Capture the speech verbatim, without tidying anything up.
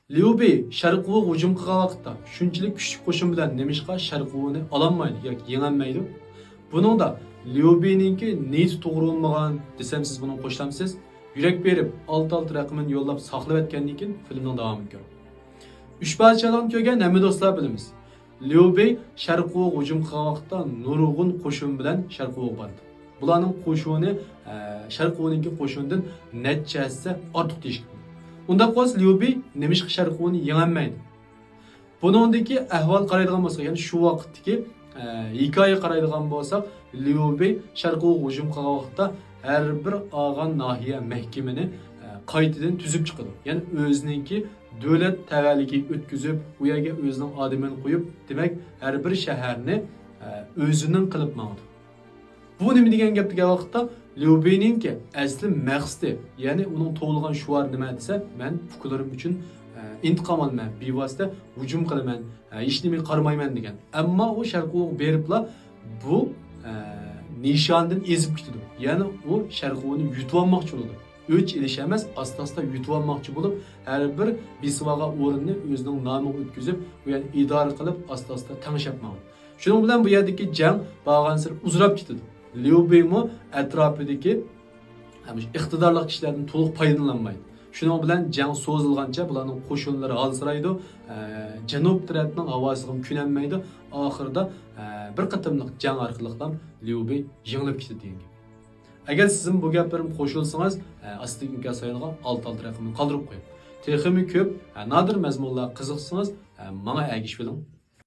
ليۇ بېي شەرقىي ۋوغۇغا ھۇجۇم قىلغان ۋاقىتتا شۇنچىلىك كۈچلۈك قوشۇن بىلەن نېمىشقا شەرقىي ۋوغۇنى ئالالمايدۇ ياكى يېڭەلمەيدۇ؟ بۇنىڭدا ليۇ بېينىڭكى نىيىتى توغرا بولمىغان دېسەم، سىز بۇنىڭغا قوشۇلامسىز؟ يۈرەك بېرىپ، ئالتە ئالتە رەقىمىنى يوللاپ ساقلىۋەتكەندىن كېيىن فىلىمنىڭ داۋامىنى كۆرۈڭ. ئۈچ پادىشاھلىقنى كۆرگەن ھەممە دوستلار بىلىمىز. ليۇ بېي شەرقىي ۋوغۇغا ھۇجۇم قىلغان ۋاقىتتا نۇرغۇن قوشۇن بىلەن شەرقىي ۋوغۇغا باردى. بۇلارنىڭ قوشۇنى، ئە، شەرقىي ۋوغۇنىڭكى قوشۇنىدىن نەچچە ھەسسە ئارتۇق دېيىشكە بولىدۇ. ئۇنداق بولسا ليۇ بېي نېمىشقا شەرقىي ۋوغۇنى يېڭەلمەيدۇ؟ بۇنىڭدىكى ئەھۋال قارايدىغان بولساق، يەنى شۇ ۋاقىتتىكى، ئە، ھېكايىگە قارايدىغان بولساق، ليۇ بېي شەرقىي ۋوغۇغا ھۇجۇم قىلغان ۋاقىتتا ھەر بىر ئالغان ناھىيە مەھكىمىنى، ئە، قايتىدىن تۈزۈپ چىقىدۇ. يەنى ئۆزىنىڭكى دۆلەت تەۋەلىكى ئۆتكۈزۈپ، ئۇ يەرگە ئۆزىنىڭ ئادىمىنى قويۇپ، دېمەك، ھەر بىر شەھەرنى، ئە، ئۆزىنىڭ قىلىپ ماڭىدۇ. بۇ نېمە دېگەن گەپ دېگەن ۋاقىتتا، ليۇ بېينىڭكى ئەسلى مەقسىتى، يەنى ئۇنىڭ توۋلىغان شوئارى نېمە دېسە، مەن ئۇكىلىرىم ئۈچۈن، ئە، ئىنتىقام ئالىمەن، بىۋاسىتە ھۇجۇم قىلىمەن، ئە، ھېچنېمىگە قارىمايمەن دېگەن. ئەمما ئۇ شەرقىي ۋوغۇغا بېرىپلا بۇ، ئە، نىشاندىن ئېزىپ كېتىدۇ. يەنى ئۇ شەرقىي ۋوغۇنى يۇتۇۋالماقچى بولىدۇ. ئۆچ ئېلىش ئەمەس، ئاستا-ئاستا يۇتۇۋالماقچى بولۇپ، ھەر بىر بېسىۋالغان ئورۇننى ئۆزىنىڭ نامىغا ئۆتكۈزۈپ، ئۇ يەرنى ئىدارە قىلىپ، ئاستا-ئاستا تەڭشەپ ماڭىدۇ. شۇنىڭ بىلەن بۇ يەردىكى جەڭ بارغانسېرى ئۇزىراپ كېتىدۇ. ليۇ بېيمۇ ئەتراپىدىكى، ھە، مۇشۇ ئىقتىدارلىق كىشىلەردىن تولۇق پايدىلىنالمايدۇ. شۇنىڭ بىلەن جەڭ سوزۇلغانچە بۇلارنىڭ قوشۇنلىرى ھالسىرايدۇ. ئە، جەنۇب تەرەپنىڭ ھاۋاسىغىمۇ كۆنەلمەيدۇ. ئاخىرىدا، ئە، بىر قېتىملىق جەڭ ئارقىلىقلا ليۇ بېي يېڭىلىپ كېتىدۇ دېگەن گەپ. ئەگەر سىزمۇ بۇ گەپلىرىمگە قوشۇلسىڭىز، ئە، ئاستىدىكى ئىنكاس سايتىغا ئالتە ئالتە رەقىمىنى قالدۇرۇپ قويۇڭ. تېخىمۇ كۆپ، ئە، نادىر مەزمۇنلارغا قىزىقسىڭىز، ئە، ماڭا ئەگىشىۋېلىڭ.